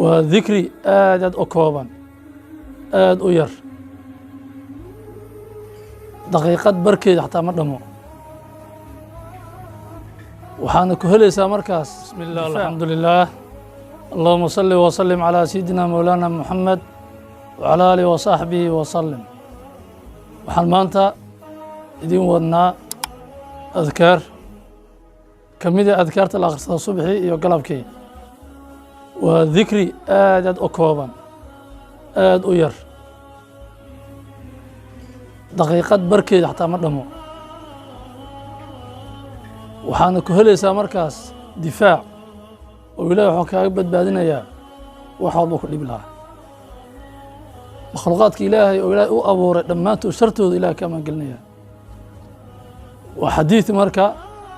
Waa dikri aad aad u kooban, aad u yar, daqiiqad barkeeda xataa ma dhamo. Waxaana ku helaysaa markaas. Bismi illah, alxamdu lilah, allahuma salli wasalim calaa sayidina mowlaana Muxamed wacalaa aalihi wasaxbihi wasalim. Waxaan maanta idin wadnaa adkaar ka mida adkaarta la akhrisado subxii iyo galabkii. Waa dikri aad aad u kooban, aad u yar, daqiiqad barkeeda xataa ma dhamo. Waxaana ku helaysaa markaas difaac, oo Ilahi wuxuu kaaga badbaadinayaa wax walba ku dhibi lahaa. Makhluuqaadka Ilaahay oo Ilaahay u abuuray dhammaantood shartooda Ilahay ka amaangelinaya. Waa xadiid marka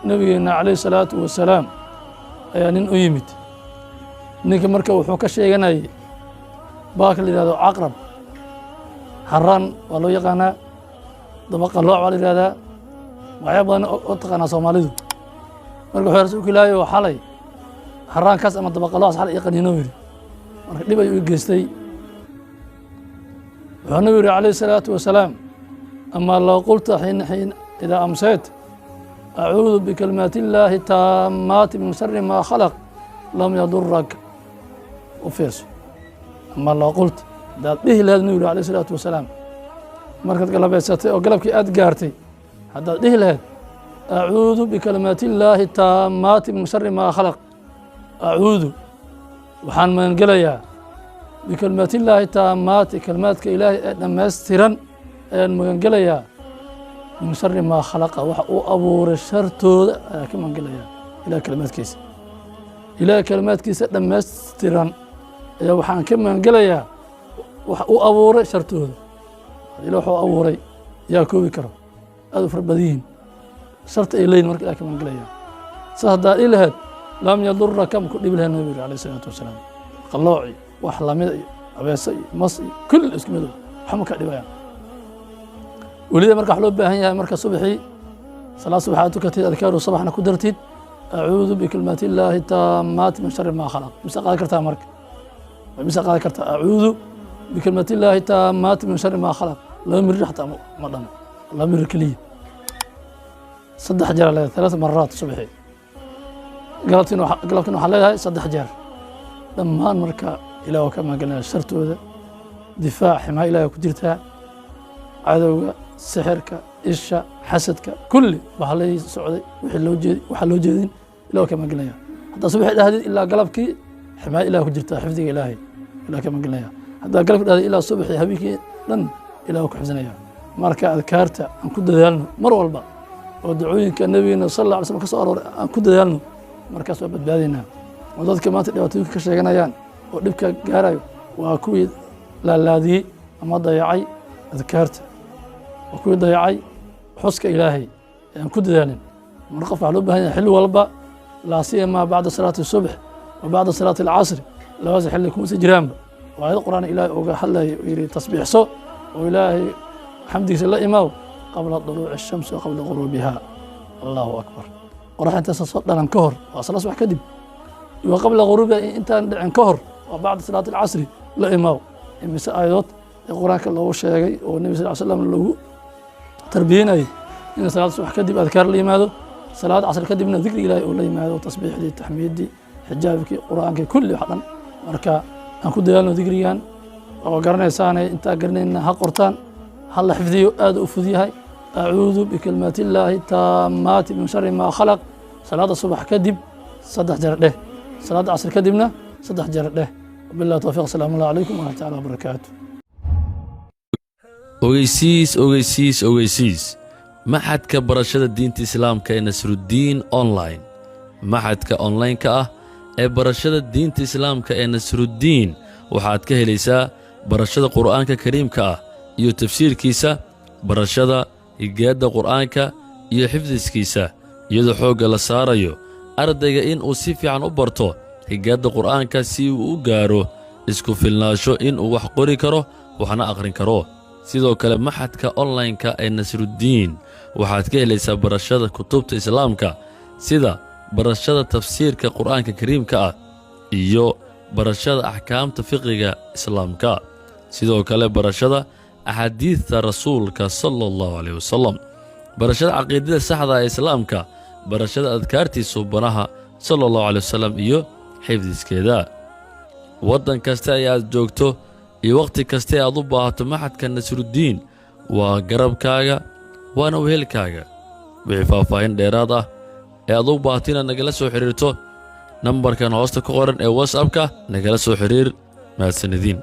nabigeena calayh salaatu wasalaam ayaa nin u yimid. Ninka marka wuxuu ka sheeganayay baalka la yihahdo caqrab, haraan waa loo yaqaanaa, dabaqalooc waa la yihahdaa, magacyo badan oo taqaanaa Soomaalidu. Marka wuxuu Rasuulka Ilaahay oo xalay haraankaas ama dabaqaloocaas xalay ii qaniino yidhi, marka dhib ayuu ii geystay. Wuxuu nabigu yihi calayh salaatu wasalaam: "Amaa low qulta xiin idaa amsayt acuudu bikalimaati illaahi taamaati min shari maa khalaq lam yadurak." U fiirso, amaa low qulta, haddaad dhihi lahayd, nabigu yihi alayh salaatu wasalaam, markaad galabaysatay oo galabkii aad gaartay, haddaad dhihi lahayd "acuudu bikalimaati illaahi taamaati min shari maa khalaq", acuudu, waxaan magangelayaa, bikalimaati illaahi taamaati, kalimaadka Ilaahay ee dhammaystiran ayaan magangelayaa, min shari maa khalaqa, waxa uu abuuray shartooda ayaa ka magangelayaa. Ilahay kalimaadkiisa, Ilahay kalimaadkiisa dhammaystiran ayaa waxaan ka magangelayaa waxa uu abuuray shartooda. Ilah waxuu abuuray yaa koobi karo? Aad u fara badan yihiin sharta ay leeyihin. Marka Ilah ka magangelayaa saas haddaa dhihi lahayd, lam yaduraka, ma ku dhibi lahayd, nabigu yiri alayh isalaatu wasalaam. Qalooci wax lamida iyo abeeso iyo mas iyo kulli isku mido, waxma ka dhibayaan welida. Marka wax loo baahan yahay, marka subaxii salaad subax aad tukatid, adkaaru sabaxna ku dartid "acuudu bikalimaati illaahi taamaati min shari maa khalaq". Mise qaadan kartaa? Marka mise qaadan kartaa "acuudu bikalimaati illaahi taamaati min shari maa khalaq"? 2 mirir xataa ma dhamo, 2 mirir keliya, saddex jeer leedahay, ثلاث مرات subaxii. Galabtiin waxaa leedahay saddex jeer. Dhammaan marka Ilah waa ka magangelnaya shartooda. Difaac, ximaa Ilahay ku jirtaa, cadowga, sixirka, isha, xasadka, kulli bahalladii socday, wixii loo jeedi, waxaa loo jeedin, Ilah waa ka magangelnaya. Haddaa subaxii dhahdid ilaa galabkii, ximaaya Ilah ku jirtaa, xifdiga Ilaahay, Ilah ka magangelnaya. Haddaa galabki dhahdid ilaa subaxii, habeenkii dhan Ilah waa ku xifdinaya. Marka adkaarta aan ku dadaalno mar walba, oo dacooyinka nabigeena sal alla alay slam ka soo arooray aan ku dadaalno. Markaas waa badbaadaynaa. Oo dadka maanta dhibaatooyinka ka sheeganayaan oo dhibka gaarayo waa kuwii laalaadiyey ama dayacay adkaarta, waa kuwii dayacay xuska Ilaahay ee aan ku dadaalin. Mar qof waxaa loo baahan yahay xilli walba, laa siyamaa bacda salaati subx wa bacda salaati alcasri, labadaas xilli kuma sii jiraanba. Oo aayad Qur'aan Ilaahay uga hadlayay oo yidhi: "Tasbiixso oo Ilaahay xamdigiisa la imaaw qabla duluuci الshamsi wa qabla guruubiha." Allahu akbar! Qorax intaasa soo dhalan ka hor, waa salaad subax kadib, wa qabla guruubiha, intaan dhicin ka hor, waa bacda salaati alcasri la imaaw. Imise aayadood ee Qur-aanka loogu sheegay oo Nebi sal slam loogu tarbiyenayay in salaad subax kadib adkaar la yimaado, salaad casr kadibna dikri Ilahay oo la yimaado, tasbiixdii, taxmiiddii, xijaabkii, Qur-aankii, kulli wax dhan. Marka aan ku dadaalno dikrigan oo garanaysaanay, intaa garanayna ha qortaan, ha la xifdiyo, aad u fud yahay. "Acuudu bikalimaati illaahi taamaati min shari maa khalaq", salaada subax kadib saddex jeer dheh, salaada casr kadibna saddex jeer dheh. Wabillahi towfiq. Asalaamu allah calaykum waraxmat taala wabarakaatu. Ogeysiis, ogeysiis, ogeysiis! Maxadka barashada diinta Islaamka ee Nasruddiin Online, maxadka onlaynka ah ee barashada diinta Islaamka ee Nasruddiin, waxaad ka helaysaa barashada Qur'aanka Kariimka ah iyo tafsiirkiisa, barashada higaadda Qur'aanka iyo xifdiskiisa, iyadoo xoogga la saarayo ardayga in uu si fiican u barto higaadda Qur'aanka si uu u gaaro isku filnaansho inuu wax qori karo, waxna akhrin karo. Sidoo kale, maxadka onlaynka ee Nasruddiin waxaad ka helaysaa barashada kutubta Islaamka, sida barashada tafsiirka Qur'aanka Kariimka ah iyo Barashada axkaamta fiqiga Islaamka, sidoo kale barashada axaadiidta Rasuulka sala Allahu caleyh wasalam, barashada caqiidada saxda ee Islaamka, barashada adkaartii Suubanaha sala Allahu caley wasalam iyo xifdiskeeda. Waddan kasta ee aad joogto iyo wakhti kasta ee aad u baahato, Machadka Nasruddiin waa garabkaaga, waana wehelkaaga. Wixii faahfaahin dheeraad ah ee aad u baahato inaad nagala soo xidhiirto, nambarkan hoosta ku qoran ee WhatsAppka nagala soo xidhiir. Mahadsanidin.